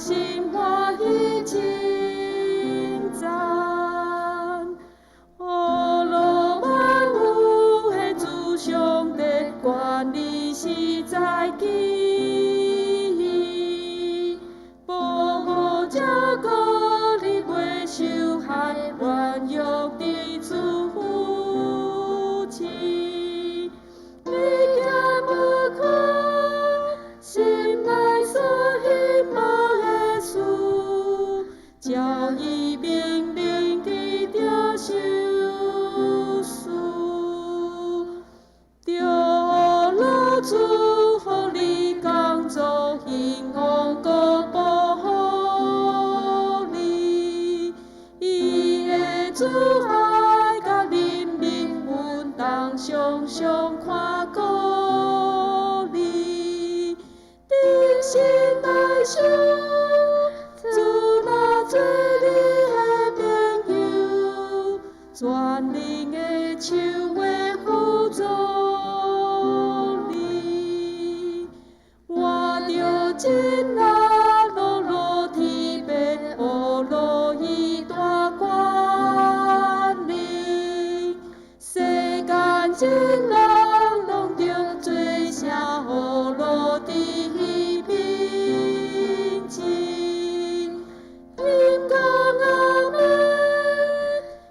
心歡喜稱讚。呵羅萬有的主上帝，權力實在奇異，保護照顧你袂受害，軟弱的主扶持。你行無看心內所希望的事，照伊命令佇著受事。著老主予你工作興旺閣保護你，伊的慈愛佮憐憫，阮當常常看顧你。定心來想，主若做你的朋友，全能的手會輔助你。活著真阿羅羅天父，呵羅伊大權能，世間眾人攏著做聲呵羅佇伊面前。應講阿們，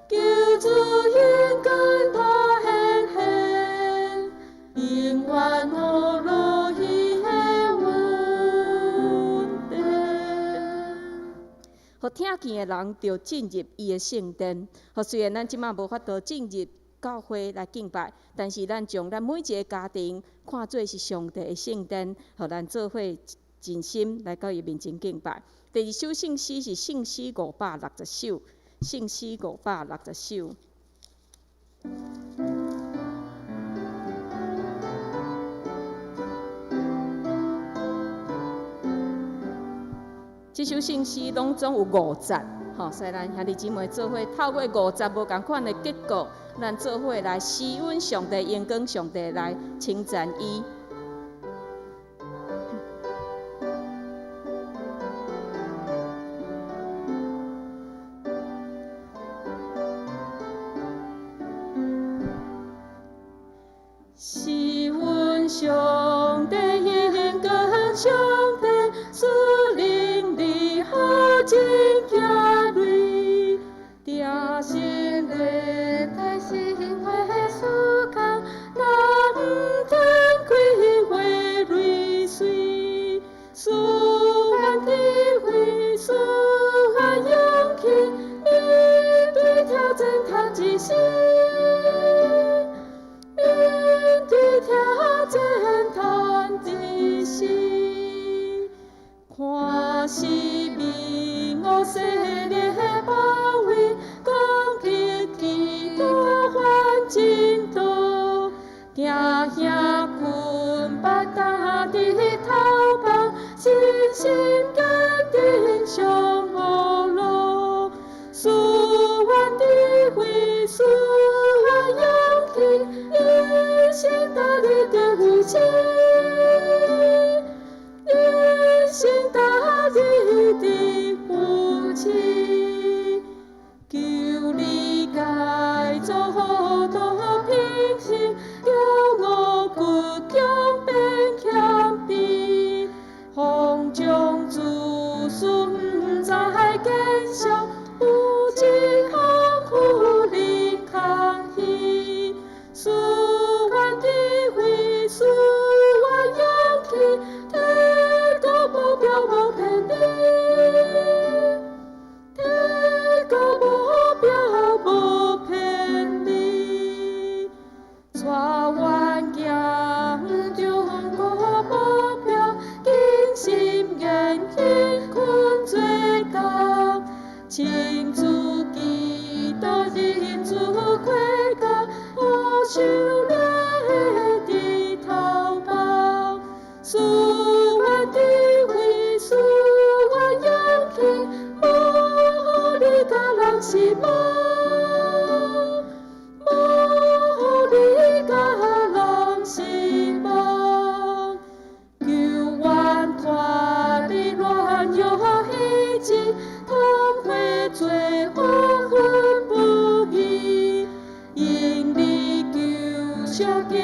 求主應允大顯現，永遠呵羅伊的恩典。予聽見的人著進入伊的聖殿。予雖然咱這馬無法度進入教會來敬拜，但是咱將咱每一个家庭看做是上帝的聖殿，予咱做伙盡心來到伊面前敬拜。第二首聖詩是聖詩560首，聖詩五百六十首。這首聖詩攏總有五節，吼，所以咱兄弟姊妹做伙透過五節無仝款的結構，咱做伙來施恩上帝，榮光上帝，來稱讚伊。施恩上帝，榮光上帝，賜能力予真行雷，定心禮拜神話思考，若毋通開花淚水，賜阮智慧，賜阮勇氣，面對挑戰趁一時。面對挑戰趁一時，看是迷霧勢力的包圍，攻擊企圖反進度，驚嚇困縛擔佇頭房，信心堅定上無路，賜阮智慧，賜阮勇氣，一心大力的扶持，一心大力的扶持，求你改做多品行，叫我倔強變謙卑，風中子孫毋知堅強，有一項苦力空虛，賜阮智慧，賜阮勇氣，提高目標無偏離，提高目標無偏離，帶阮行對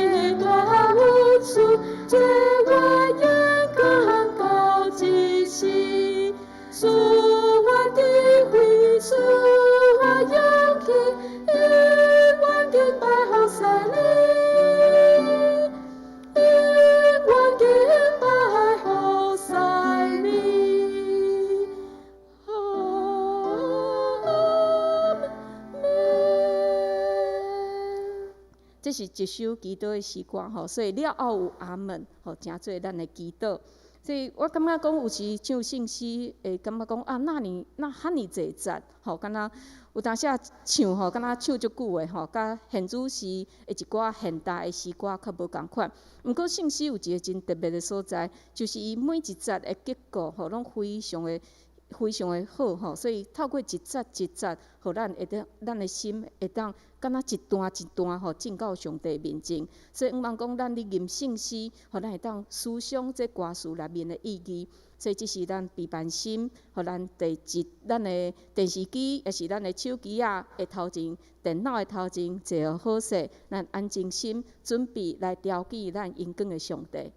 的大恩賜，做我勇敢到這時，賜我智慧，賜我勇氣，永遠敬拜服侍你，永遠敬拜服侍你。阿們。這是一首祈禱的詩歌吼，所以了後有阿門，吼，成做咱的祈禱。所以我感覺講有時唱聖詩會感覺講啊，若爾若遐爾濟節吼，敢若有當時仔唱吼，敢若唱足久的吼，佮現主時的一寡現代的詩歌較無仝款。毋過聖詩有一個真特別的所在，就是伊每一節的結構吼，攏非常的好吼，所以透過一節一節，予咱會當咱的心會當敢若一段一段吼進到上帝面前。所以毋茫講咱咧吟聖詩，予咱會當思想這歌詞內面的意義。所以這是咱備辦心，予咱第一，咱的電視機，抑是咱的手機仔的頭前，電腦的頭前坐好勢，咱安靜心，準備來朝見咱榮光的上帝。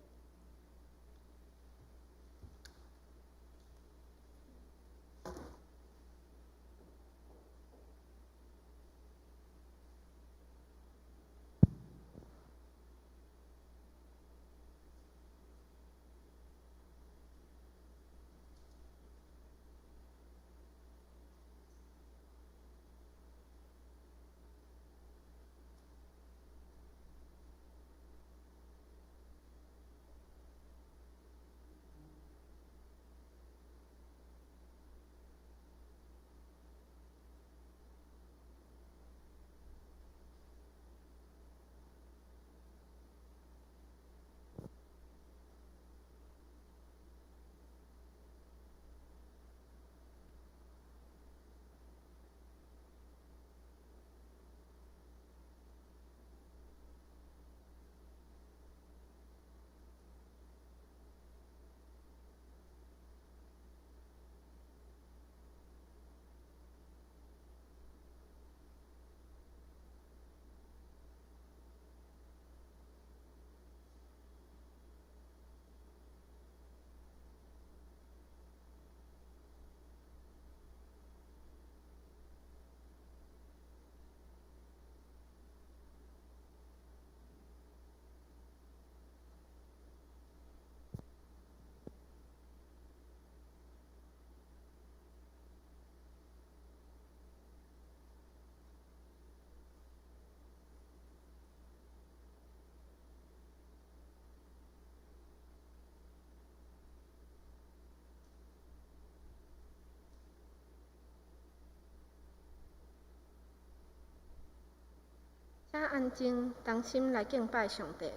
請安靜，同心來敬拜上帝。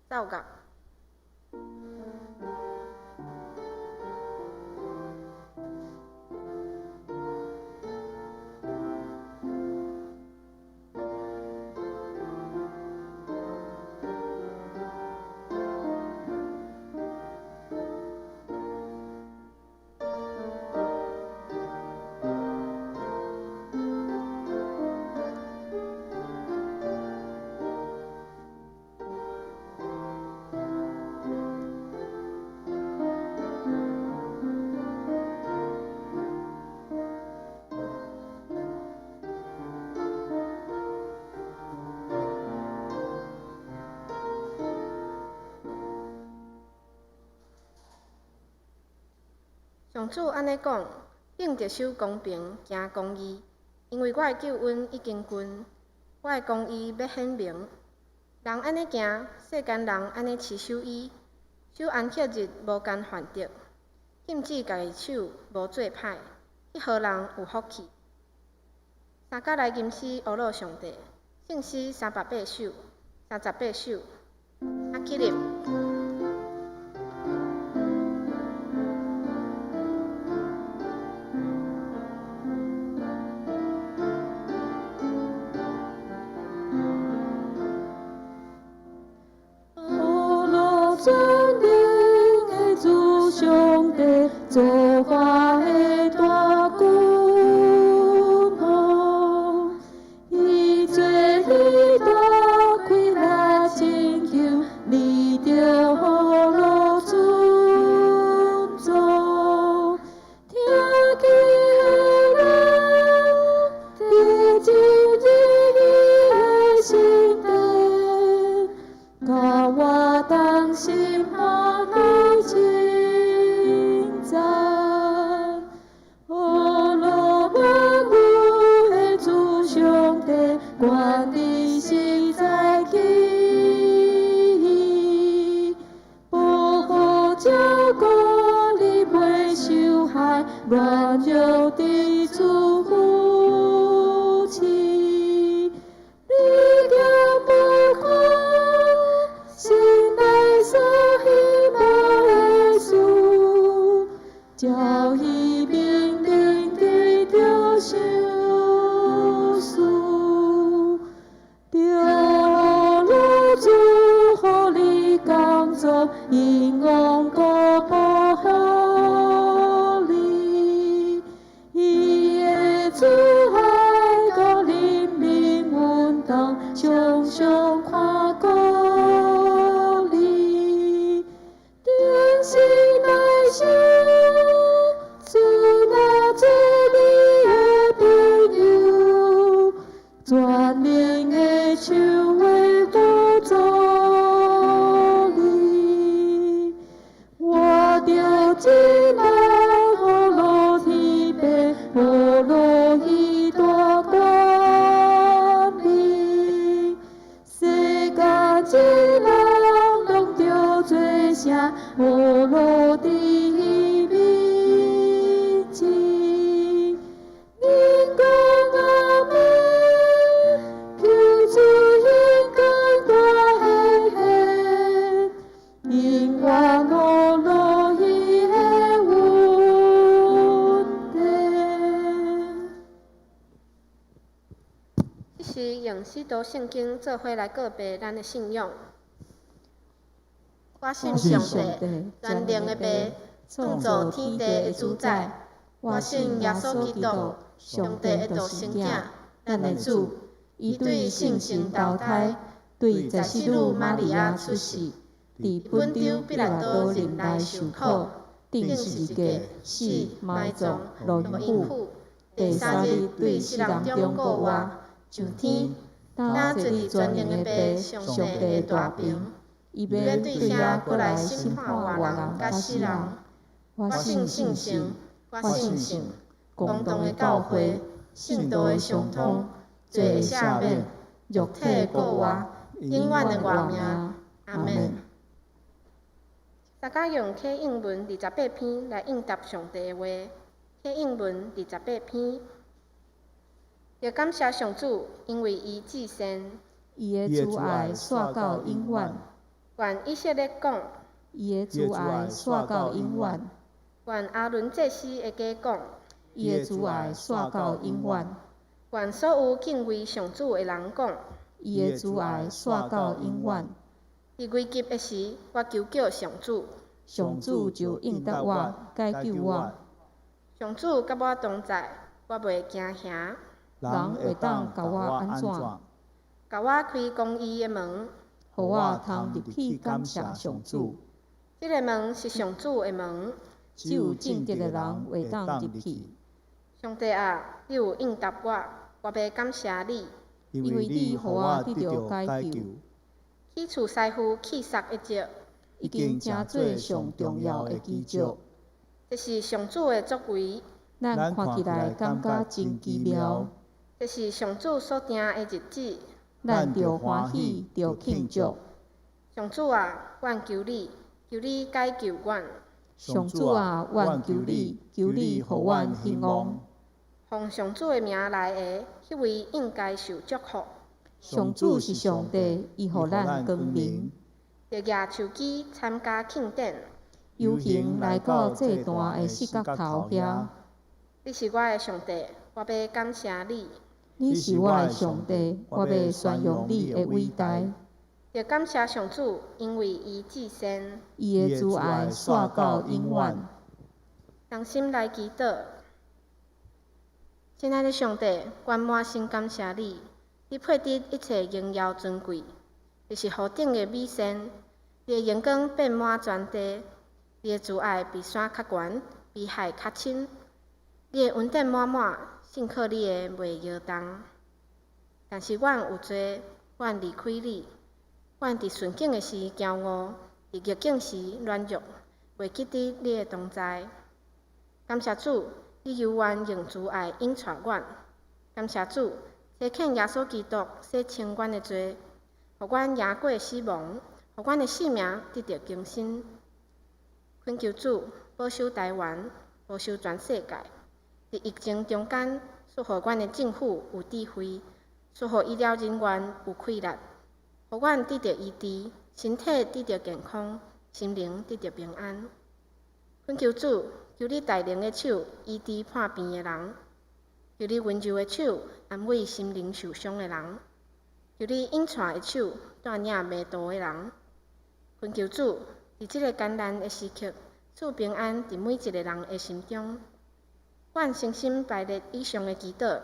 奏樂。上主按呢講：秉著守公平，行公義，因為我的救恩已經近，我的公義欲顯明。人按呢行，世間人按呢持守伊，守安息日無干犯得，禁止家己手無做歹，彼號人有福氣。三工來吟詩呵咾上帝，聖詩308首，38首。啊，起立。呵咾全能的主上帝，造化的大君王，伊做你大開來清氣，我同心歡喜稱讚。呵羅萬有的主上帝，懸佇實在起，保護照顧你袂受害，軟弱的主扶持。你行無看，心內所希望的事，照伊命令得著賞賜。著予主予你工作，因王國保護你。伊的慈愛佮憐憫阮當常常看顧你。定心來想，主若做你的朋友，全能的手會輔助你。活著這人呵羅天父，呵羅伊大權柄，世間這人攏著做聲，呵羅佇伊面前。恁講阿們，求主應更大的顯，永遠呵羅伊的恩典。這是用使徒聖經做伙來告白咱的信仰。我信上帝，全能的父，創造天地的主宰。我信耶穌基督，上帝的獨生囝，咱的主。伊對聖神投胎，對十四女瑪利亞出世，佇本丟彼拉多任內受苦，釘十字架，死，埋葬，落陰府。第三日對死人中復活，上天，擔坐佇全能的父上帝的大爿。伊欲對遐閣來審判活人佮死人。我信聖神，我信聖公同的教會，聖徒的相通，罪的赦免，肉體的復活，永遠的活命。阿們。大家用啟應文28篇來應答上帝的話。啟應文二十八篇，著感謝上主，因為伊至善。伊的慈愛紲到永遠。願以色列講。伊的慈愛紲到永遠。願亞倫祭司的家講。伊的慈愛紲到永遠。願所有敬畏上主的人講。伊的慈愛紲到永遠。佇危急的時，我求叫上主。上主就應答我，解救我。上主佮我同在，我袂驚嚇。人會當共我按怎？共我開公義的門。予我通入去感謝上主。這个門是上主的門。只有正直的人會當入去。上帝啊，你有應答我，我欲感謝你。因為你予我得著解救。起厝師傅契撒一節，已經成做上重要的基石。這是上主的作為。咱看起來感覺真奇妙。這是上主所定的日子。咱著歡喜，著慶祝。上主啊，阮求你，求你解救阮。上主啊，阮求你，求你予阮興旺。奉上主的名來的，彼位應該受祝福。上主是上帝，伊予咱光明。著舉手機參加慶典。遊行來到祭壇的四角頭遐。你是我的上帝，我欲感謝你。你是我的上帝，我欲宣揚你的偉大。著感謝上主，因為伊至善。伊的慈愛紲到永遠。同心來祈禱。親愛的上帝，阮滿心感謝你，你配得一切榮耀尊貴，你是何等的美善，你的榮光遍滿全地，你的慈愛比山較懸，比海較深，你的恩典滿滿，信靠你的袂搖動。但是阮有罪，阮離開你，阮佇順境的時驕傲，佇逆境時軟弱，袂記得你的同在。感謝主，你猶原用慈愛引帶阮。感謝主，差遣耶穌基督洗清阮的罪，予阮贏過死亡，予阮的性命得著更新。懇求主保守台灣，保守全世界。佇疫情中間，賜予阮的政府有智慧，賜予醫療人員有氣力，予阮得著醫治，身體得著健康，心靈得著平安。懇求主，求你大能的手醫治破病的人，求你溫柔的手安慰心靈受傷的人，求你引帶的手帶領迷途的人。懇求主，佇這個艱難的時刻，賜平安佇每一個人的心中。阮誠心排列以上的祈禱，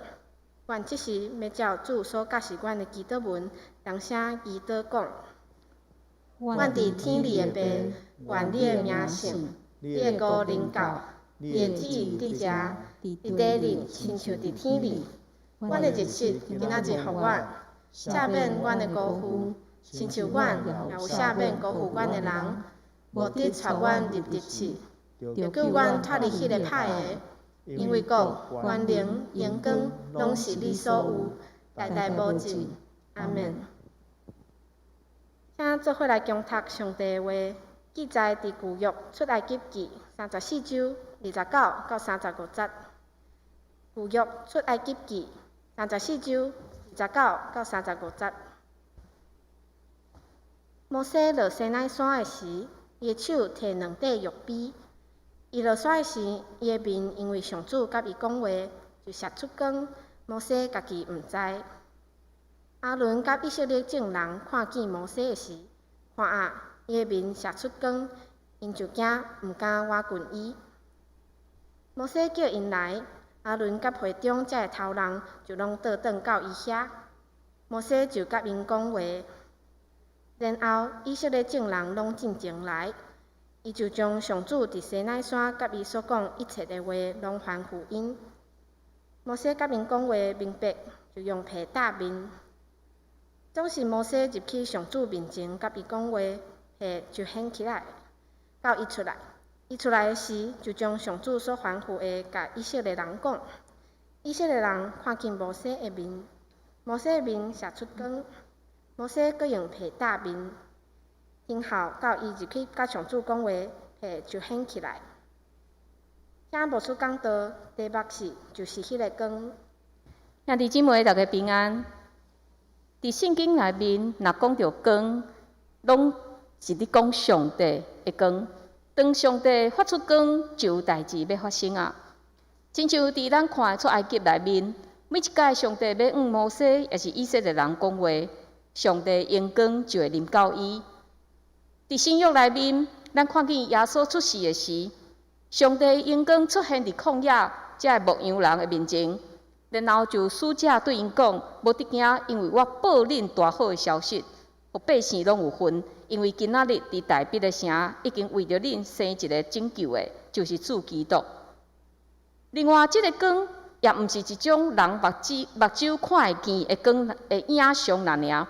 阮這時欲照主所教示阮的祈禱文，同聲祈禱講：阮佇天裡的父，願你的名聖，你的國臨到，你的旨意得成，佇地裡親像佇天裡。阮的日食今仔日予阮，赦免阮的辜負，親像阮也有赦免辜負阮的人，無得帶阮入敵試，著救阮脫離彼个歹的。因為國、權能、榮光，攏是你所有，代代無盡。阿們。請做伙來恭讀上帝的話，記載佇舊約出埃及記34章29到35節。舊約出埃及記34章29到35節。摩西落西奈山的時，伊的手提兩塊玉杯。伊落山的時，伊的面因為上主佮伊講話，就射出光。摩西家己毋知。亞倫佮以色列眾人看見摩西的時，看啊，伊的面射出光，𪜶就驚，毋敢倚近伊。摩西叫𪜶來，亞倫佮會中遮的頭人就攏倒轉到伊遐。摩西就佮𪜶講話。然後以色列眾人攏進前來，伊就將上主佇西奈山佮伊所講一切的話攏吩咐𪜶。摩西佮𪜶講話明白，就用皮罩面。總是摩西入去上主面前佮伊講話，皮就掀起來，到伊出來。伊出來的時，就將上主所吩咐的共以色列人講。以色列人看見摩西的面，摩西的面射出光，摩西閣用皮罩面。然後到伊入去佮上主講話，皮就掀起來。請牧師講道，題目是就是彼个光。兄弟姊妹，大家平安。佇聖經內面，若講著光，攏是咧講上帝的光。當上帝發出光，就有代誌欲發生啊！親像佇咱看出埃及內面，每一擺上帝欲向摩西，抑是以色列人講話，上帝榮光就會臨到伊。佇新約內面，咱看見耶穌出世的時，上帝榮光出現佇曠野遮个牧羊人的面前，然後就使者對𪜶講：無得驚，因為我報恁大好的消息，予百姓攏有份。因為今仔日佇大衛的城，已經為著恁生一个拯救的，就是主基督。另外，這个光也毋是一種人目睭看會見的光的影像爾爾。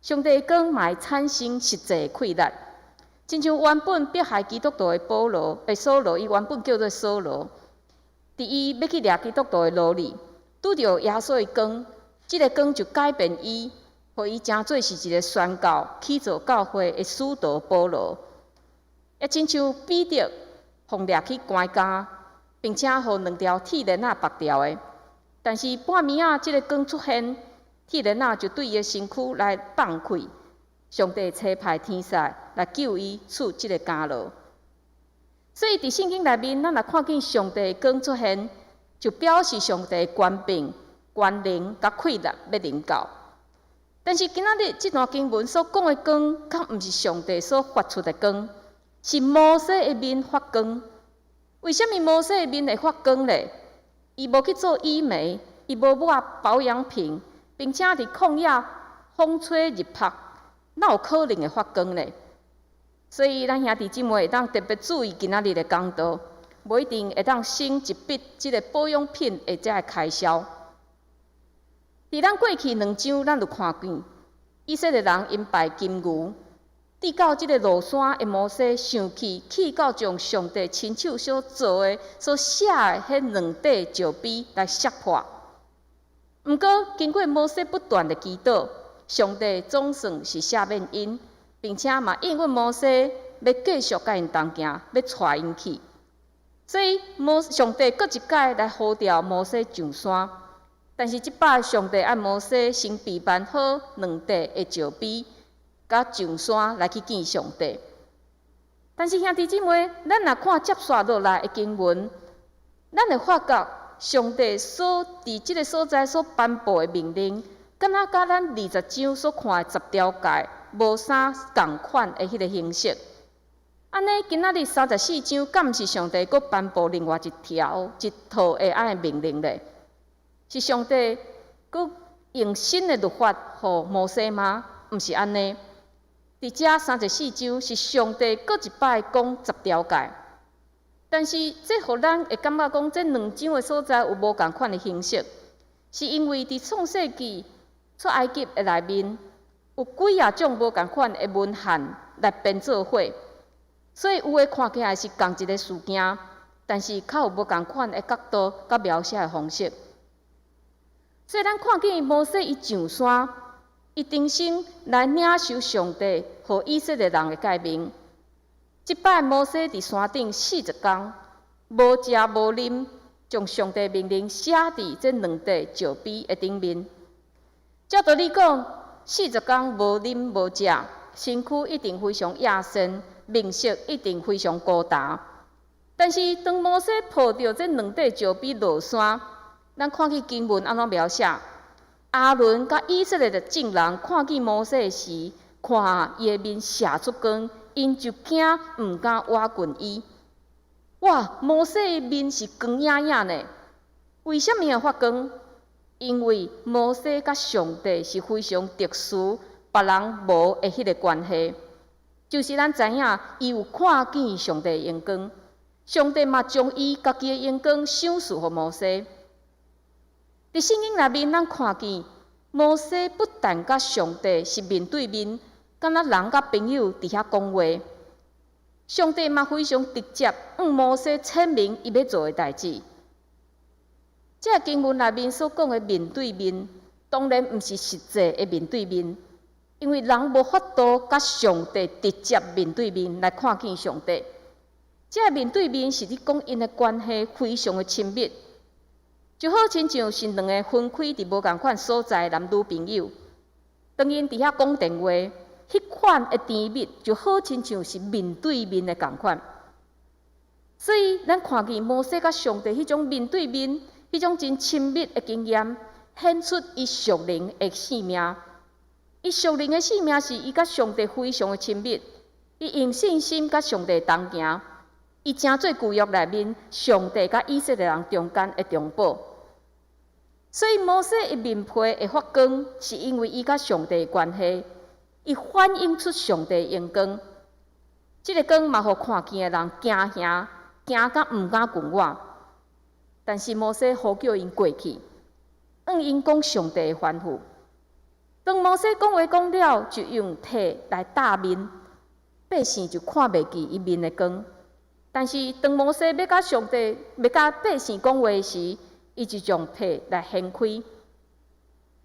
上帝的光嘛會產生實際的氣力。親像原本迫害基督徒的保羅，掃羅，伊原本叫做掃羅。佇伊欲去掠基督徒的路裡，拄著耶穌的光，這个光就改變伊，予伊成做是一个宣告起造教會的使徒保羅。也親像彼得予掠去關監，並且予兩條鐵鏈仔縛牢的。但是半暝仔，這个光出現，鐵鏈仔就對伊的身軀來放開。上帝差派天使來救伊出這个監牢。所以佇聖經內面，咱若看見上帝的光出現，就表示上帝的權柄、權能佮氣力欲臨到。但是今仔日這段經文所講的光，較毋是上帝所發出的光，是摩西的面發光。為啥物摩西的面會發光咧？伊無去做醫美，伊無抹保養品，並且佇曠野風吹日曝，哪有可能會發光咧？所以咱兄弟姊妹會當特別注意今仔日的講道，無一定會當省一筆這个保養品的這个開銷。佇咱過去兩章，咱就看見以色列人𪜶拜金牛，直到這个落山的摩西生氣，氣到將上帝親手所做的、所寫的彼兩塊石碑來摔破。毋過，經過摩西不斷的祈禱，上帝總算是赦免𪜶，並且嘛應允摩西欲繼續佮𪜶同行，欲帶𪜶去。所以，上帝閣一擺來呼召摩西上山，但是這擺上帝愛摩西先備辦好兩塊的石碑，佮上山來去見上帝。但是兄弟姊妹，咱若看接紲落來的經文，咱會發覺上帝所佇這个所在所頒布的命令，敢若佮咱二十章所看的十條誡無啥仝款的彼个形式。按呢，今仔日三十四章，敢毋是上帝閣頒布另外一條一套的按呢命令咧？是上帝閣用新的律法予摩西嗎？毋是按呢。佇遮三十四章是上帝閣一擺講十條誡，但是這予咱會感覺講，這兩章的所在有無仝款的形式，是因為佇創世紀出埃及的內面有幾仔種無仝款的文獻來編做伙，所以有的看起來是仝一个事件，但是較有無仝款的角度佮描寫的方式。所以咱看見摩西伊上山，伊重新來領受上帝予以色列人的誡命。這擺摩西佇山頂四十工，無食無啉，將上帝命令寫佇這兩塊石碑的頂面。照道理講，四十工無啉無食，身軀一定非常野鉎，面色一定非常孤單。但是當摩西抱著這兩塊石碑落山，咱看見經文按怎描寫？亞倫佮以色列的眾人看見摩西時，看伊的面射出光，𪜶就驚，毋敢倚近伊。哇！摩西的面是光影影呢？為啥物會發光？因為摩西佮上帝是非常特殊，別人無的彼个關係。就是咱知影，伊有看見上帝的榮光，上帝嘛將伊家己的榮光賞賜予摩西。佇聖經內面，咱看見摩西不但佮上帝是面對面，敢若人佮朋友佇遐講話。上帝嘛非常直接，向摩西闡明伊欲做的代誌。這个經文內面所講的面對面，當然毋是實際的面對面，因為人無法度佮上帝直接面對面來看見上帝。這個面對面是咧講𪜶的關係非常的親密。就好親像是兩个分開佇無仝款所在的男女朋友，當𪜶佇遐講電話，彼款的甜蜜就好親像是面對面的仝款。所以，咱看見摩西佮上帝彼種面對面、彼種真親密的經驗，顯出伊屬靈的生命。伊屬靈的生命是伊佮上帝非常的親密，伊用信心佮上帝同行，伊成做舊約內面上帝佮以色列人中間的中保。所以摩西的面皮會發光，是因為伊佮上帝的關係，伊反映出上帝的榮光。這个光嘛，予看見的人驚嚇，驚甲毋敢近倚。但是摩西呼叫𪜶過去，向𪜶講上帝的吩咐。當摩西講話講了，就用被來罩面，百姓就看袂見伊面的光。但是當摩西欲佮上帝、欲佮百姓講話時，伊就將被來掀開。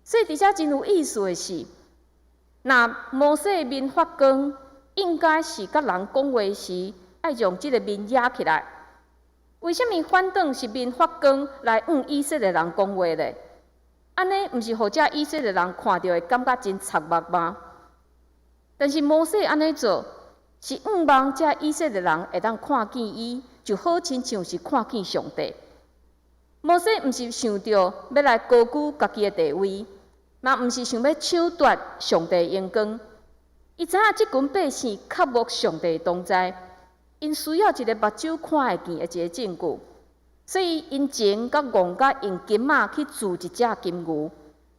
所以佇遮真有意思的是，若摩西的面發光，應該是佮人講話時，愛將這个面掩起來。為啥物反轉是面發光來向以色列人講話咧？按呢，毋是予遮以色列人看著會感覺真觸目嗎？但是摩西按呢做，是向望遮以色列人會當看見伊，就好親像是看見上帝。摩西毋是想著欲來高舉家己的地位，嘛毋是想欲搶奪上帝的榮光。伊知影這群百姓渴慕上帝的同在，𪜶需要一个目睭看會見的一个證據，所以𪜶前閣戇甲用金仔去鑄一隻金牛，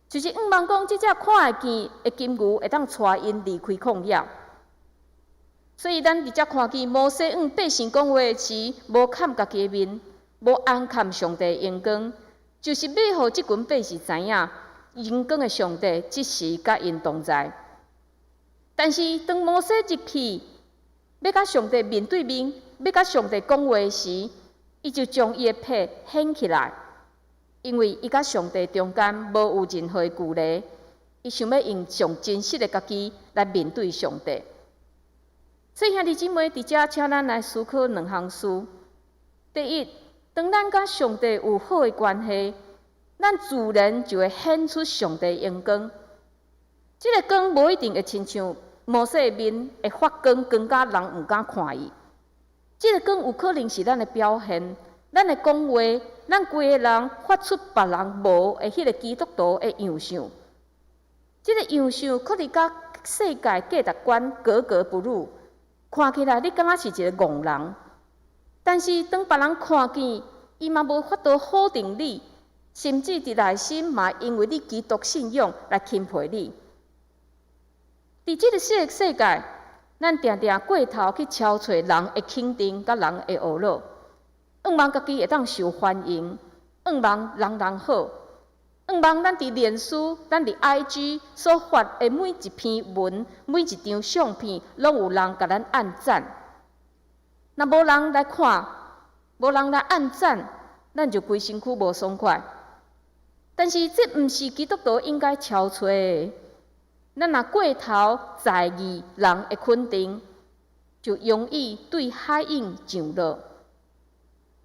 就是向望講這隻看會見的金牛會當帶𪜶離開曠野。所以咱佇遮看見摩西向百姓講話時，無崁家己的面，無掩崁上帝的榮光，就是欲予這群百姓知影，榮光的上帝這時佮𪜶同在。但是當摩西入去，欲佮上帝面對面，欲佮上帝講話時，伊就將伊的被掀起來，因為伊佮上帝中間無有任何的距離，伊想欲用上真實的家己來面對上帝。所以兄弟姊妹，佇遮請咱來思考兩項事。第一，當咱佮上帝有好的關係，咱自然就會顯出上帝榮光。這個光無一定會親像摩西的面會發光，光甲人毋敢看伊。這個光有可能是咱的表現，咱的講話，咱規个人發出別人無的彼個基督徒的樣相。這個樣相可能佮世界價值觀格格不入，看起來你敢若是一個戇人。但是當別人看見，伊嘛無法度否定你，甚至佇內心嘛因為你基督信仰來欽佩你。佇這個世界，咱定定過頭去超揣人的肯定佮人的呵咾，向望家己會當受歡迎，向望人人好，向望咱佇臉書、咱佇 IG 所發的每一篇文、每一張相片，攏有人共咱按讚。若無人來看，無人來按讚，咱就規身軀無爽快。但是這毋是基督徒應該超揣的。咱若過頭在意人的肯定，就容易對海湧上落。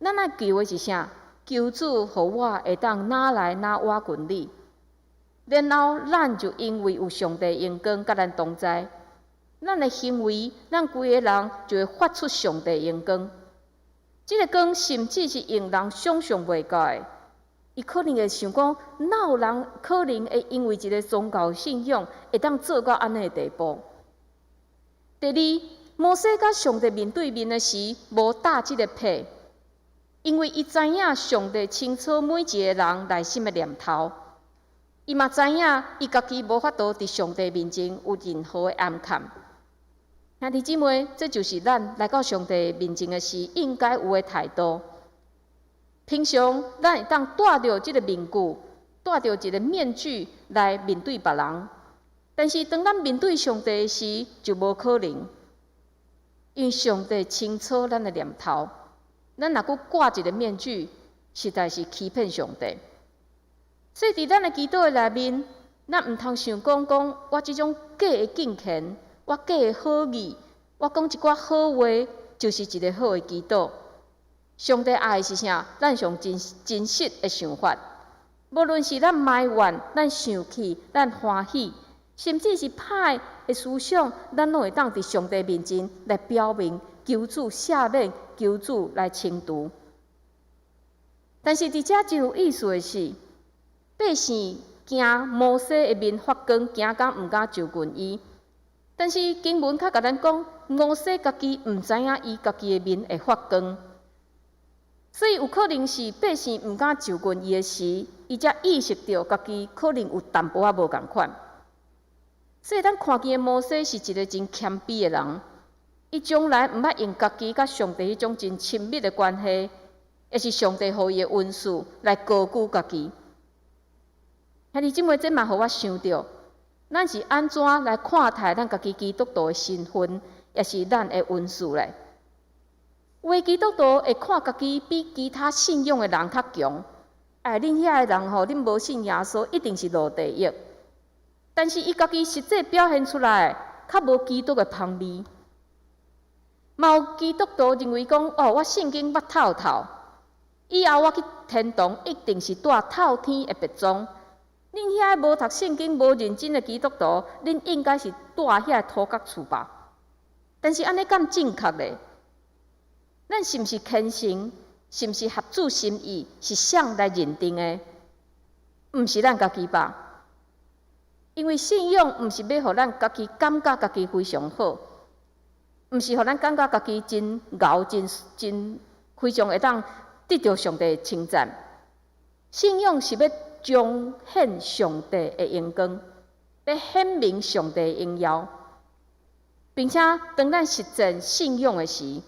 咱愛求的是啥？求主予我會當若來若倚近你，然後咱就因為有上帝榮光佮咱同在，咱的行為，咱規个人就會發出上帝榮光。這個光甚至是用人想象袂到的。伊可能會想講，哪有人可能會因為一個宗教信仰，會當做到按呢的地步？第二，摩西佮上帝面對面的時，無搭這個被，因為伊知影上帝清楚每一個人內心的念頭，伊嘛知影伊家己無法度佇上帝面前有任何的掩崁。兄弟姊妹，這就是咱來到上帝面前的時應該有的態度。平常咱會當戴著這個面具，戴著一個面具來面對別人，但是當咱面對上帝時，就無可能，因為上帝清楚咱的念頭。咱若閣掛一個面具，實在是欺騙上帝。所以，佇咱的祈禱的內面，咱毋通想講講我這種假的敬虔，我假的好意，我講一寡好話，就是一個好的祈禱。上帝愛的是啥？咱上真真實的想法，無論是咱埋怨、咱生氣、咱歡喜，甚至是歹的思想，咱攏會當佇上帝面前來表明，求主赦免，求主來清除。但是佇遮真有意思的是，百姓驚摩西的面發光，驚甲毋敢就近伊。但是經文較共咱講，摩西家己毋知影伊家己的面會發光。所以有可能是百姓毋敢就近伊的時，伊才意識著家己可能有淡薄仔無仝款。所以咱看見的摩西是一個真謙卑的人，伊從來毋捌用家己佮上帝彼種真親密的關係，抑是上帝予伊的恩賜來高舉家己。兄弟姊妹，這嘛予我想著，咱是按怎來看待咱家己基督徒的身份，抑是咱的恩賜咧？有的基督徒會看家己比其他信仰的人較強，哎，恁遐的人吼，恁無信耶穌，一定是落地獄。但是伊家己實際表現出來，較無基督的芳味。嘛有基督徒認為講，哦，我聖經捌透透，以後我去天堂一定是住透天的別莊。恁遐無讀聖經、無認真的基督徒，恁應該是住遐土角厝吧？但是按呢敢正確咧？咱是毋是虔誠？是毋是合主心意？是誰來認定的？毋是咱家己吧？因為信仰毋是欲予咱家己感覺家己非常好，毋是予咱感覺家己真𠢕、真真非常會當得著上帝的稱讚。信仰是欲彰顯上帝的榮光，欲顯明上帝的榮耀，並且當咱實踐信仰的時，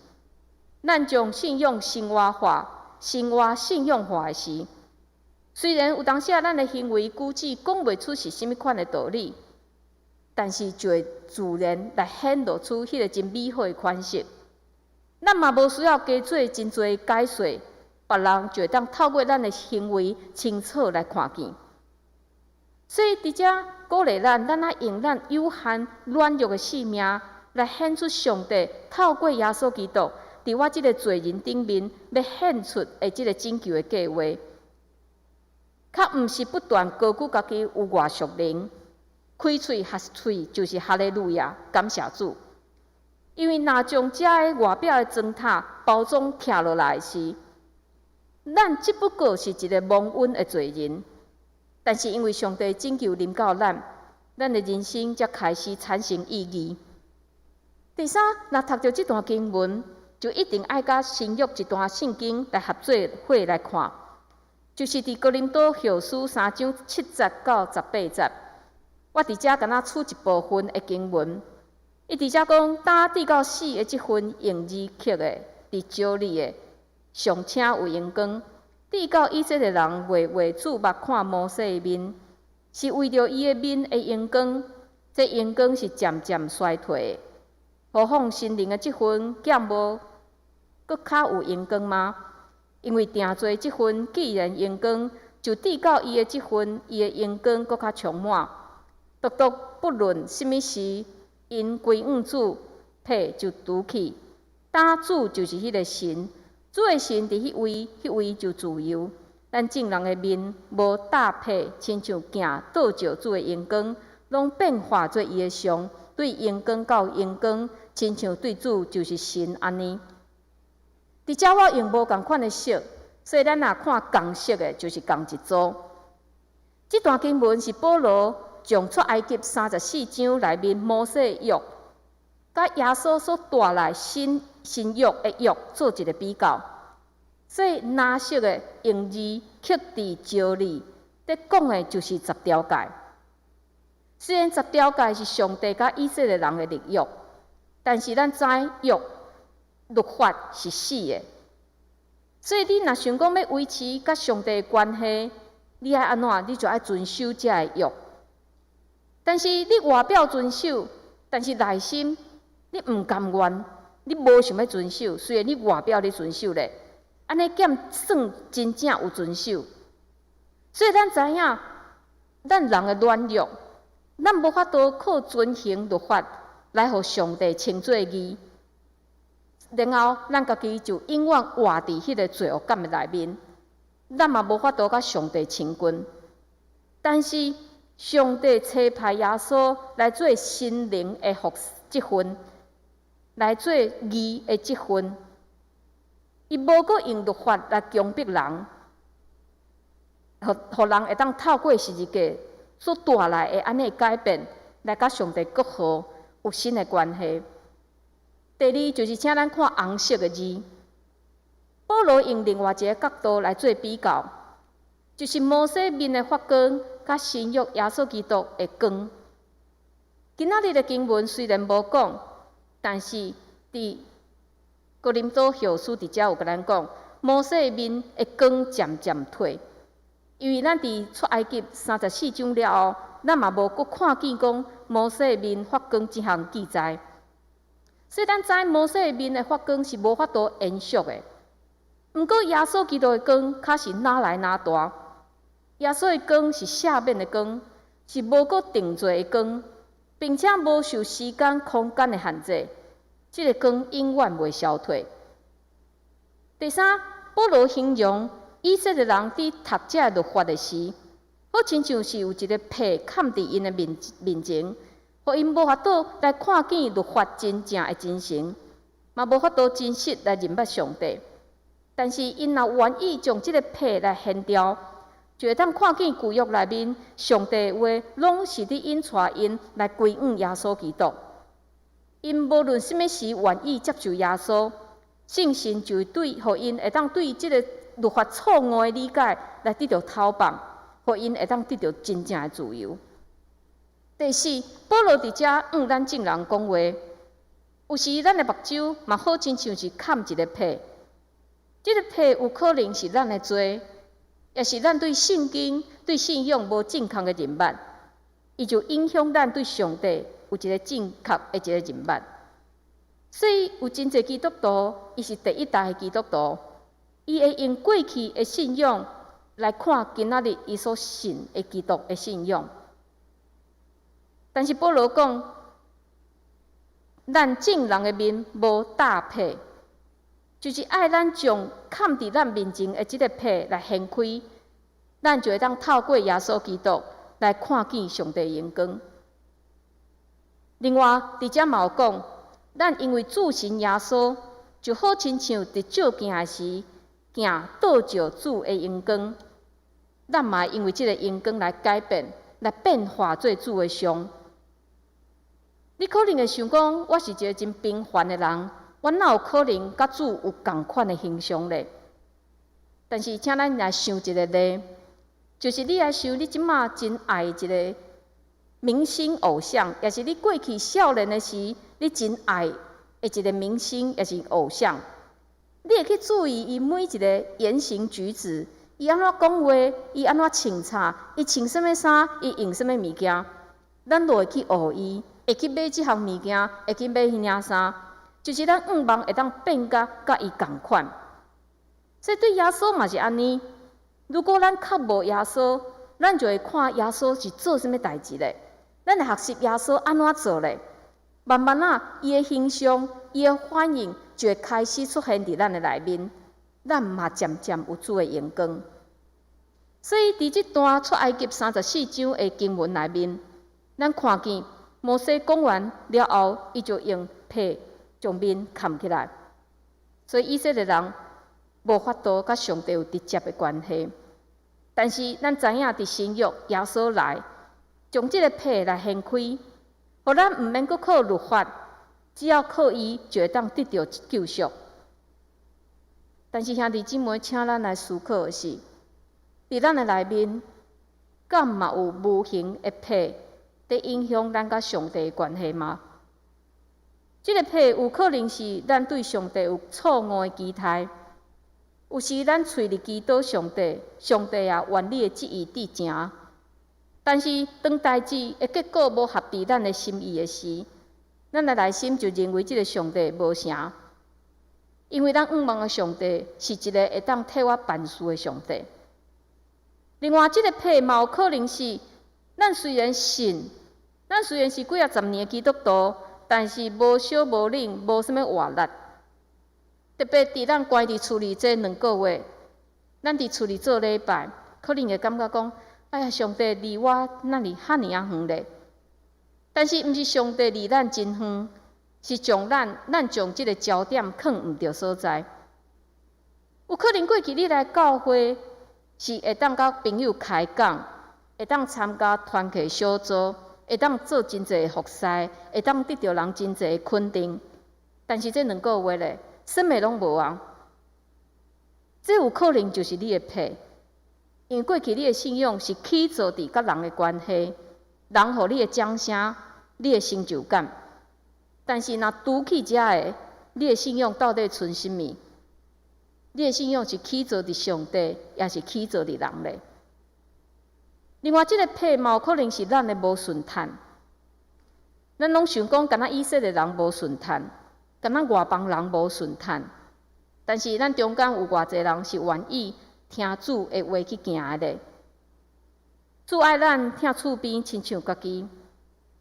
咱將信仰生活化、生活信仰化的時，雖然有當時啊，咱的行為舉止講袂出是啥物款的道理，但是就會自然來顯露出彼个真美好的款式。咱嘛無需要加做真濟解說，別人就會當透過咱的行為清楚來看見。所以佇遮鼓勵咱，咱愛用咱有限軟弱的性命來顯出上帝透過耶穌基督，佇我這个罪人頂面欲顯出的這个拯救的計劃，較毋是不斷高舉家己有偌屬靈，開喙合喙就是哈利路亞，感謝主。因為若將這个外表的磚塔包裝拆落來時，咱只不過是一个蒙恩的罪人。但是因為上帝拯救臨到咱，咱的人生才開始產生意義。第三，若讀著這段經文，就一定愛佮新約一段聖經來合做伙來看，就是佇哥林多後書3章7節到18節。我佇遮敢若取一部分的經文，伊佇遮講，擔治到死的這份用字刻的，佇石裡的，尚且有榮光。治到以色列人袂袂注目看摩西的面，是為著伊的面的榮光，這榮光是漸漸衰退的。何況新靈的這份敢無閣較有榮光嗎？因為定罪這份既然榮光，就治到伊的這份，伊的榮光閣較充滿。獨獨不論啥物時，𪜶歸向主，皮就除去。擔主就是彼个神，主的神佇彼位，彼位就自由。咱眾人的面無罩被，親像鏡倒照主的榮光，攏變化做伊的像，對榮光到榮光，親像對主就是神按呢。佇遮我用無仝款的色，所以咱若看仝色的，就是仝一組。這段經文是保羅將出埃及34章內面摩西的約，佮耶穌所帶來新新約的約做一个比較。所以藍色的用字刻佇石裡，咧講的就是十條誡。雖然十條誡是上帝佮以色列人的立約，但是咱知約律法是死的。所以你若想講欲維持佮上帝的關係，你愛按怎？你就愛遵守這个約。但是你外表遵守，但是內心你毋甘願，你無想欲遵守。雖然你外表咧遵守咧，按呢敢算真正有遵守？所以咱知影，咱人的軟弱，咱無法度靠遵行律法來予上帝稱做義。然後咱家己就永遠活佇彼个罪惡感的內面，咱嘛無法度佮上帝親近。但是上帝差派耶穌來做新靈的服這份，來做義的這份。伊無閣用律法來強迫人，予人會當透過十字架所帶來的按呢改變，來佮上帝復和有新的關係。第二就是請咱看紅色的字，保羅用另外一个角度來做比較，就是摩西面的發光，佮新約耶穌基督的光。今仔日的經文雖然無講，但是佇哥林多後書佇遮有共咱講，摩西的面的光漸漸退，因為咱佇出埃及三十四章了後，咱嘛無閣看見講摩西的面發光這項記載。所以咱知摩西的面的發光是無法度延續的。毋過耶穌基督的光較是愈來愈大。耶穌的光是赦免的光，是無閣定罪的光，並且無受時間、空間的限制。這个光永遠袂消退。第三，保羅形容以色列人佇讀這个律法的時，好親像是有一个被崁佇𪜶的面面前，予𪜶無法度來看見律法真正的精神，嘛無法度真實來認捌上帝。但是𪜶若願意將這个被來掀掉，就會當看見舊約內面上帝的話，攏是佇引帶𪜶來歸向耶穌基督。𪜶無論啥物時願意接受耶穌，聖神就會對予𪜶會當對這个律法錯誤的理解來得著解放，予𪜶會當得著真正的自由。第四，保羅佇遮向咱眾人講話，有時咱的目睭嘛好親像是崁一个被，這个被有可能是咱的罪，也是咱對聖經、對信仰無正確的認捌。伊就影響咱對上帝有一个正確的一个認捌。所以有真濟基督徒，伊是第一代的基督徒，伊會用過去的信仰來看今仔日伊所信的基督的信仰。但是保羅講，咱眾人的面無罩被，就是愛咱將崁佇咱面前的這个被來掀開，咱就會當透過耶穌基督來看見上帝榮光。另外，佇遮嘛有講，咱因為注神耶穌，就好親像佇照鏡的時，鏡倒照主的榮光，咱嘛會因為這个榮光來改變，來變化做主的像。你可能會想講，我是一个真平凡的人，我哪有可能佮主有仝款的形象咧？但是，請咱來想一個例，就是你來想你這馬真愛一个明星偶像，抑是你過去少年的時，你真愛的一个明星，抑是偶像，你會去注意伊每一个言行舉止，伊按怎講話，伊按怎穿衫，伊穿啥物衫，伊用啥物物件，咱都會去學伊，會去買這項物件，會去買彼領衫，就是咱向望會當變甲佮伊仝款。所以對耶穌嘛是按呢。如果咱較無耶穌，咱就會看耶穌是做啥物代誌咧，咱會學習耶穌按怎做咧。慢慢仔，伊的形象、伊的反應就會開始出現佇咱的內面，咱嘛漸漸有主的榮光。所以，佇這段出埃及三十四章的經文內面，咱看見摩西講完了後，伊就用被將面崁起來。所以以色列人無法度佮上帝有直接的關係。但是咱知影，佇新約耶穌來，將這个被來掀開，予咱毋免閣靠律法，只要靠伊就會當得著救贖。但是兄弟姊妹，請咱來思考的是，佇咱的內面，敢嘛有無形的被佇影響咱佮上帝的關係嗎？這个被有可能是咱對上帝有錯誤的期待。有時咱喙裡祈禱上帝，上帝啊，願你的旨意佇成。但是當代誌的結果無合佇咱的心意的時，咱的內心就認為這个上帝無成。因為咱向望的上帝是一个會當替我辦事的上帝。另外，這个被嘛有可能是，咱雖然信，咱雖然是幾仔十年的基督徒，但是無燒無冷，無啥物活力。特別佇咱關佇厝裡這兩個月，咱佇厝裡做禮拜，可能會感覺講：哎呀，上帝離我哪會遐爾仔遠咧？但是毋是上帝離咱真遠，是將咱咱將這个焦點囥毋著所在。有可能過去你來教會是會當佮朋友開講，會當參加團契小組，會當做真濟的服侍，會當得著人真濟的肯定。但是這兩個月咧，啥物攏無啊！這有可能就是你的被，因為過去你的信仰是起造佇佮人的關係，人予你的掌聲，你的成就感。但是若除去這个，你的信仰到底賰啥物？你的信仰是起造佇上帝，抑是起造佇人咧？另外，這个被嘛有可能是咱的無順趁。咱攏想講，敢若以色列人無順趁，敢若外邦人無順趁。但是咱中間有偌濟人是願意聽主的話去行的咧？主愛咱疼厝邊親像家己，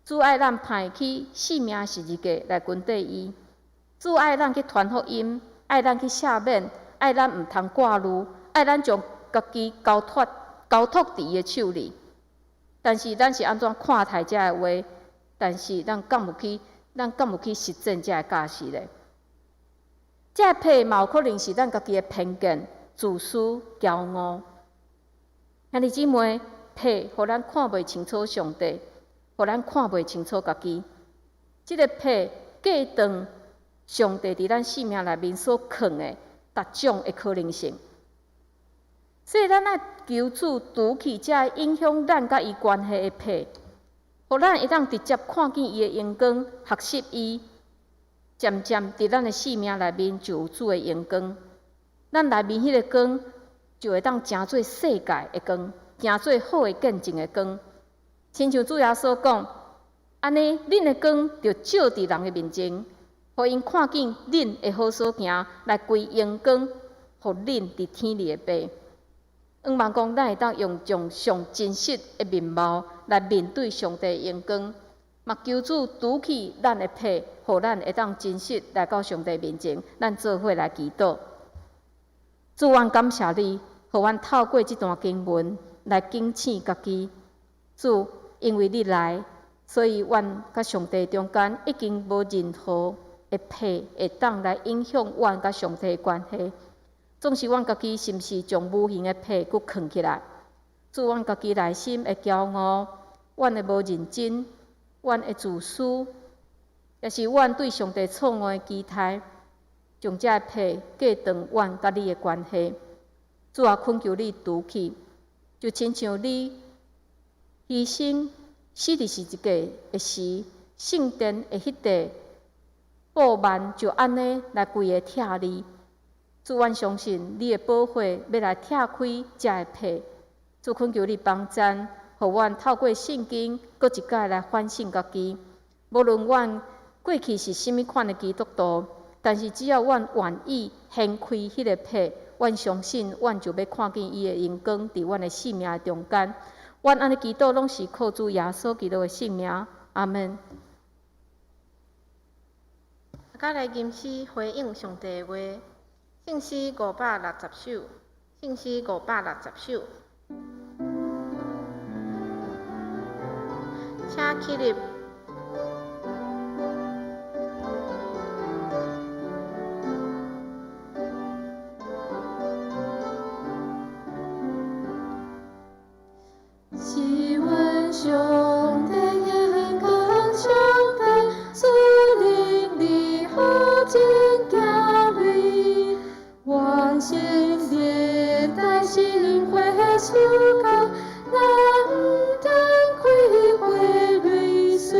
主愛咱派去性命十字架來跟綴伊，主愛咱去傳福音，愛咱去赦免，愛咱毋通掛慮，愛咱將家己交託交託佇伊的手裡。但是咱是按怎看待這个話？但是咱敢有去，咱敢有去實踐這个教示咧？這个被嘛有可能是咱家己的偏見、自私、驕傲。兄弟姊妹，被予咱看袂清楚上帝，予咱看袂清楚家己。這个被隔斷上帝佇咱生命內面所囥的各種的可能性。所以咱愛求主除去這个影響咱佮伊關係的被，予咱會當直接看見伊的榮光，學習伊，漸漸佇咱的生命內面就有主的榮光。咱內面彼个光就會當成做世界的光，成做好的見證的光。親像主耶穌講，按呢，恁的光著照佇人的面前，予𪜶看見恁的好所行，來歸榮光，予恁佇天裡的爸。向望講，咱會當用將上真實的面貌來面對上帝的榮光，嘛求主除去咱的皮，予咱會當真實來到上帝面前。咱做伙來祈禱。主，阮感謝你，予阮透過這段經文來警醒家己。主，因為你來，所以阮佮上帝中間已經無任何的皮會當來影響阮佮上帝的關係。總是阮家己是毋是將無形的皮閣囥起來？主，阮家己內心的驕傲，阮的無認真，阮的自私，抑是阮對上帝錯誤的期待，將這个皮隔斷阮佮你的關係。主啊，懇求你除去，就親像你犧牲死佇十字架的時，聖殿的彼塊布幔就按呢來規个拆裂。主，阮相信你的寶血欲來拆開這个皮。主，懇求你幫贊，予阮透過聖經，閣一擺來反省家己。無論阮過去是啥物款的基督徒，但是只要阮願意掀開彼个皮，阮相信阮就欲看見伊的榮光佇阮的生命中間。阮按呢祈禱，攏是靠主耶穌基督的聖名。阿門。大家來吟詩回應上帝的話，聖詩560首，聖詩560首。請起立。是阮上帝眼光，上帝賜靈力好真行為，願聖靈帶心會思考，咱毋通開花淚水。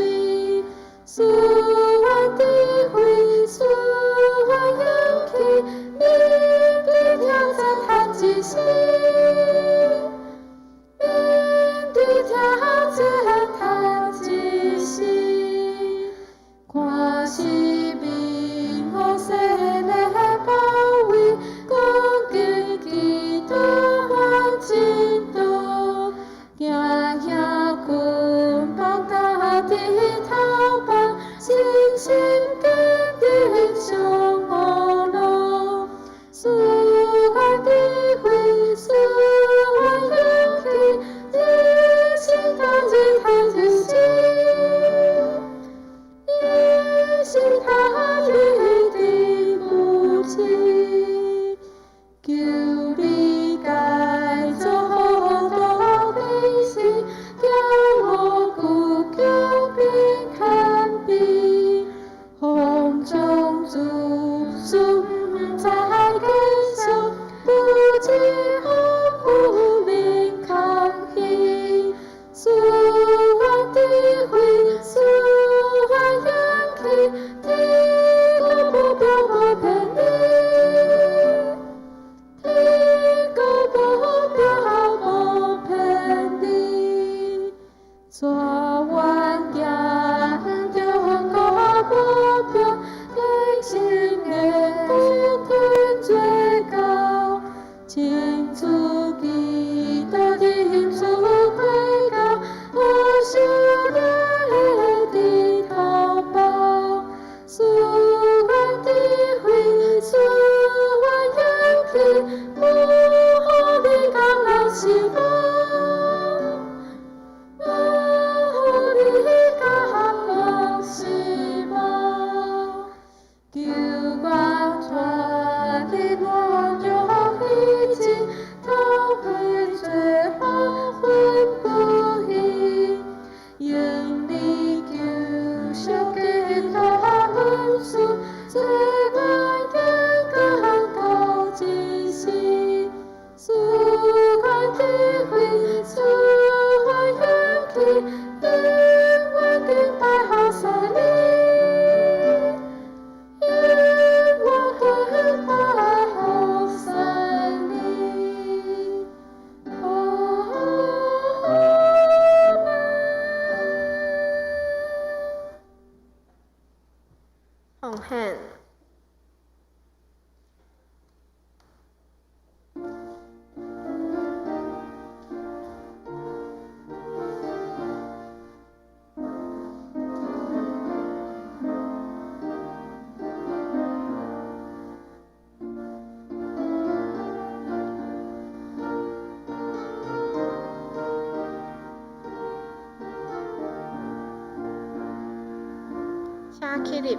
請起立，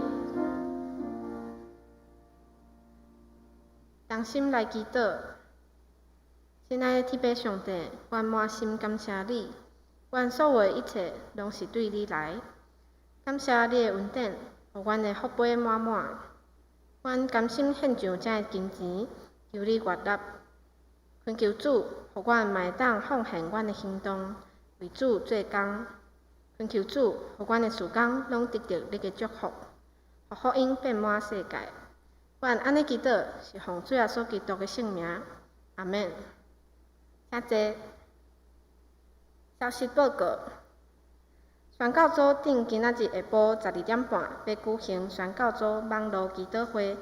同心來祈禱。親愛的天父上帝，阮滿心感謝你，阮所有的一切攏是對你來。感謝你的恩典，予阮的福杯滿滿。阮甘心獻上這个金錢，求你悅納。懇求主，予阮嘛會當奉獻阮的行動，為主做工。懇求主，予阮的事工攏得著你的祝福，予福音遍滿世界。阮按呢祈禱，是奉主耶穌基督的聖名。阿們。請坐。消息報告：宣教組長今仔日下晡12點半欲舉行宣教組網路祈禱會，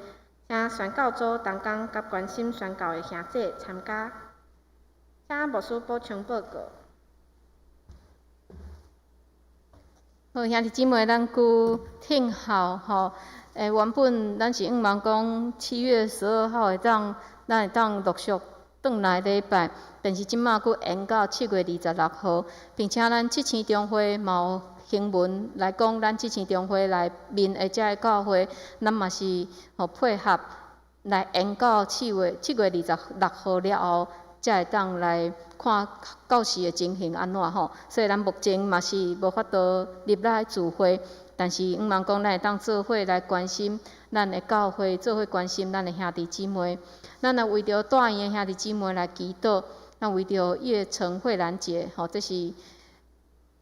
請宣教組同工佮關心宣教的兄姐參加。請牧師補充報告。好，兄弟姊妹，咱閣聽候吼。原本咱是向望講7月12號會當，咱會當陸續轉來禮拜，但是這馬閣延到7月26號，並且咱七星中會嘛有新聞來講，咱七星中會內面的這个教會，咱嘛是吼配合來延到7月26號了後，才會當來看到時的情形按怎吼。所以咱目前嘛是無法度入來聚會，但是向望講咱會當做伙來關心咱的教會，做伙關心咱的兄弟姊妹。咱若為著大院的兄弟姊妹來祈禱，咱為著葉陳慧蘭姐吼，這是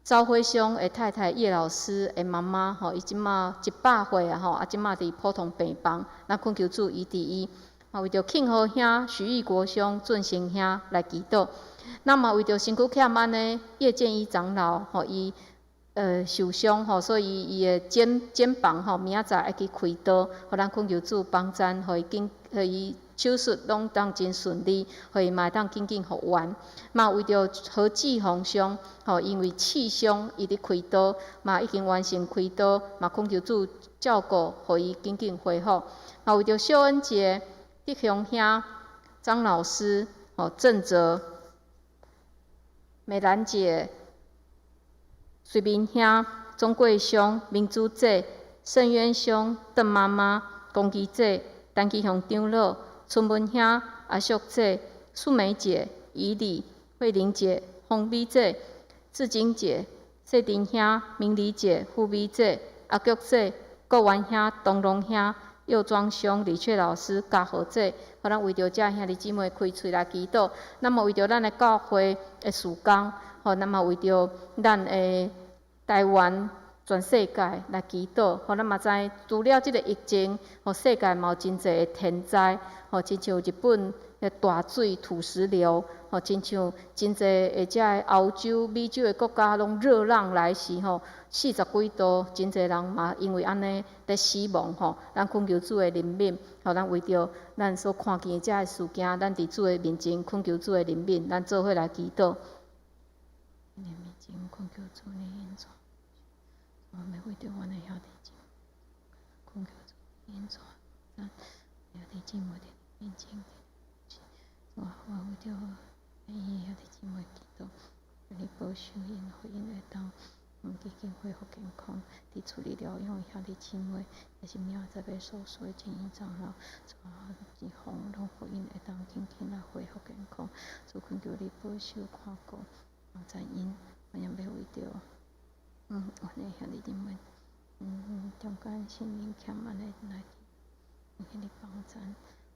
趙輝兄的太太葉老師的媽媽吼，伊這馬100歲啊吼，啊這馬佇普通病房，咱懇求主醫治伊。嘛為著慶和兄、徐玉國兄、俊成兄來祈禱。咱嘛為著身軀欠安的葉建一長老吼，伊受傷吼，所以伊的肩膀吼，明仔載愛去開刀，予咱懇求主幫贊，予伊緊，予伊手術攏當真順利，予伊嘛會當緊緊復原。嘛為著何志宏兄吼，因為刺傷，伊佇開刀，嘛已經完成開刀，嘛懇求主照顧，予伊緊緊恢復。嘛為著秀恩姐、德雄兄、張老師、吼鄭哲、美蘭姐、随明兄、鍾桂兄、明珠姐、盛淵兄、鄧媽媽、龚吉姐、陳吉雄長老、春文兄、阿淑姐、素梅姐、怡麗、慧玲姐、洪美姐、志晶姐、世珍兄、明麗姐、富美姐、阿菊姐、國元兄、東龍兄、右莊兄、李雀老師、嘉豪姐，予咱為著這兄弟姊妹開喙來祈禱。咱嘛為著咱的教會的事工，吼，咱嘛為著咱的台灣、全世界來祈禱。予咱嘛知，除了這个疫情，予世界嘛有真濟的天災，吼，親像日本的大水土石流，吼，親像真濟的這个歐洲、美洲的國家攏熱浪來襲，吼，40幾度，真濟人嘛因為按呢佇死亡，吼。咱懇求主的憐憫，予咱為著咱所看見的這个事件，咱佇主的面前懇求主的憐憫，咱做伙來祈禱。面前懇求主的恩賜，我們為著阮的兄弟姊妹，懇求主的恩賜，咱兄弟姊妹佇面前，主啊，我為著伊兄弟姊妹祈禱，求你保守𪜶，予𪜶會當緊緊恢復健康。佇處理療養的兄弟姊妹，也是明仔載欲手術的建議長老，主啊，預防攏予𪜶會當緊緊來恢復健康。主懇求你保守看顧，幫贊𪜶，我也欲為著，阮的兄弟姊妹，中間心靈欠安的來，求你幫贊，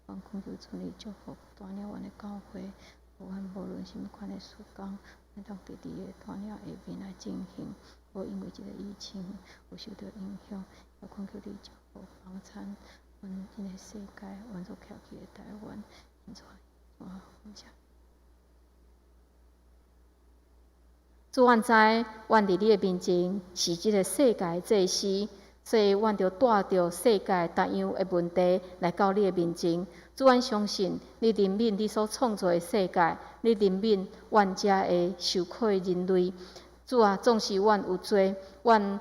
阮懇求主你祝福帶領阮的教會，予阮無論啥物款的事工，會當佇你的帶領下面來進行，無因為這个疫情有受著影響，也懇求你祝福幫贊阮這个世界，阮所徛起的台灣，主啊，感謝。主，阮知，阮佇你的面前是這个世界的祭司，所以阮著帶著世界逐樣的問題來到你的面前。主，阮相信你憐憫你所創造的世界，你憐憫阮遮的受苦的人類。主啊，縱使阮有罪，阮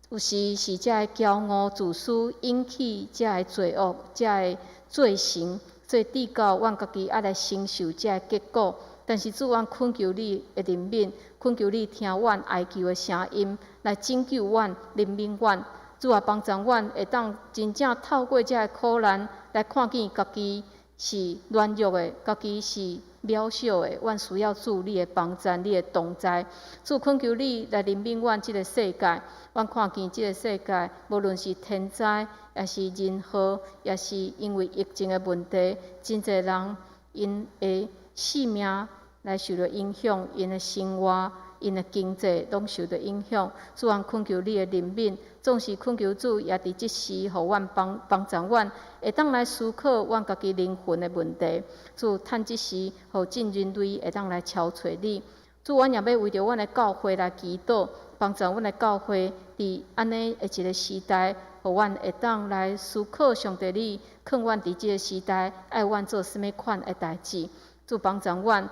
有時是遮的驕傲、自私，引起遮的罪惡、遮的罪行，所以至到阮家己愛來承受遮的結果。但是主，阮懇求你的憐憫，懇求你聽阮哀求的聲音，來拯救阮、憐憫阮。主啊，幫助阮會當真正透過這个苦難來看見家己是軟弱的，家己是渺小的。阮需要主你的幫助，你的同在。主，懇求你來憐憫阮這个世界。阮看見這个世界，無論是天災，抑是人禍，抑是因為疫情的問題，真濟人𪜶的性命來受著影響，𪜶的生活，𪜶的經濟攏受著影響。主啊，懇求你的憐憫，總是懇求主也佇這時，予阮幫幫助阮，會當來思考阮家己靈魂的問題。主，趁這時，予眾人類會當來朝揣你。主，阮也欲為著阮的教會來祈禱，幫助阮的教會佇按呢的一个時代，予阮會當來思考上帝你，勸阮佇這个時代愛阮做啥物款的代誌。主，幫助阮，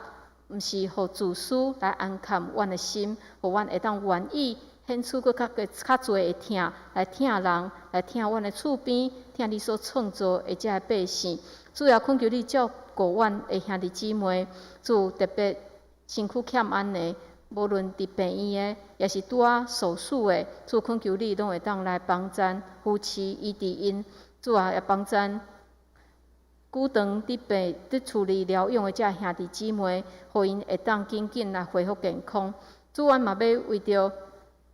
毋是予自私來掩蓋阮的心，予阮會當願意顯出閣較較濟的疼，來疼人，來疼阮的厝邊，疼你所創造的這个百姓。主也懇求你照顧阮的兄弟姊妹，主，特別身軀欠安的，無論佇病院的，抑是拄仔手術的，主，懇求你攏會當來幫贊、扶持、醫治𪜶。主啊，也幫贊久長佇病佇厝裡療養的這兄弟姊妹，予𪜶會當緊緊來恢復健康。主，阮嘛欲為著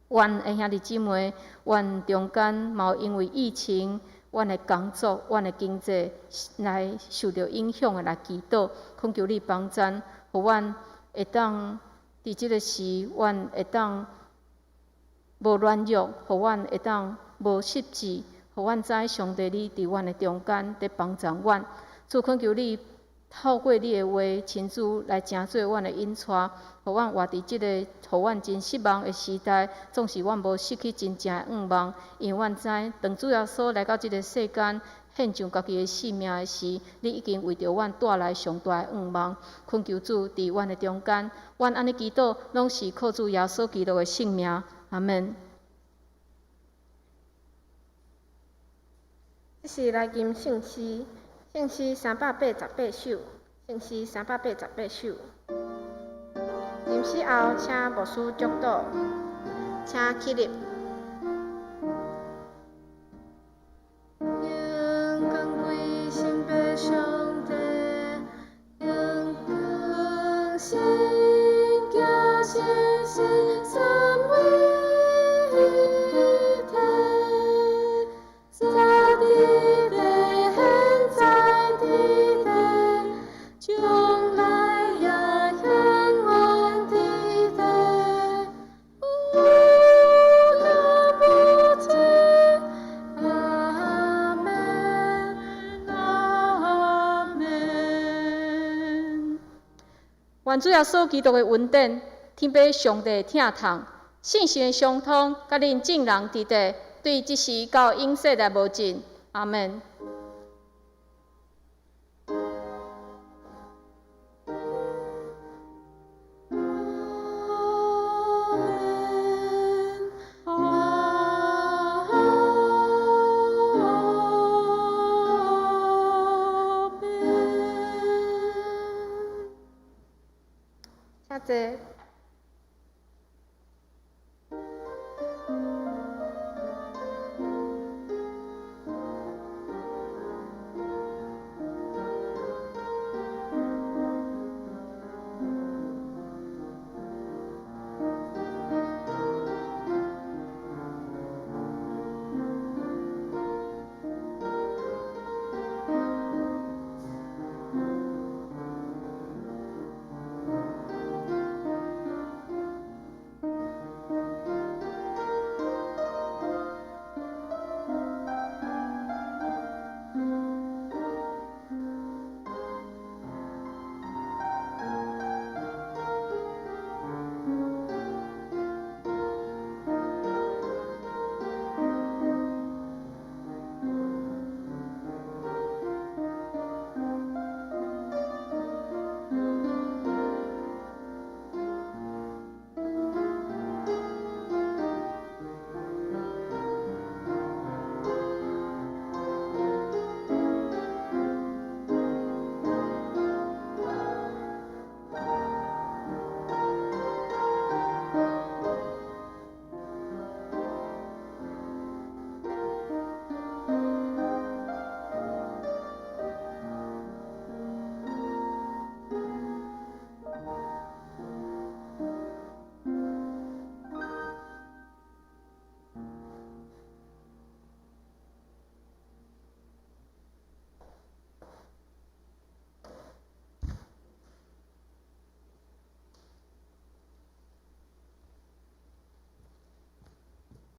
阮的兄弟姊妹，阮中間嘛有因為疫情，阮的工作、阮的經濟來受著影響的來祈禱，懇求你幫贊，予阮會當佇這個時，阮會當無軟弱，予阮會當無失志，予阮知上帝你佇阮的中間佇幫助阮。主，懇求你透過你的話，親自來成做阮的引帶，予阮活佇這个予阮真失望的時代，總是阮無失去真正的向望，因為阮知，當主耶穌來到這个世間，獻上家己的性命的時，你已經為著阮帶來上大的向望。懇求主佇阮的中間，阮按呢祈禱，攏是靠主耶穌基督的聖名。阿門。這是來吟聖詩，聖詩388首，聖詩388首。吟詩後，請牧師祝禱，請起立。榮光歸聖父上帝，榮光聖子聖神三位一體，在地地，現在地地，將來也永遠地地，無了無盡。阿門，阿門。願主耶穌基督的恩典，天父上帝的疼痛，聖神的相通，佮恁眾人佇佇，對這時到永世來無盡。阿門。阿門，阿門。請坐。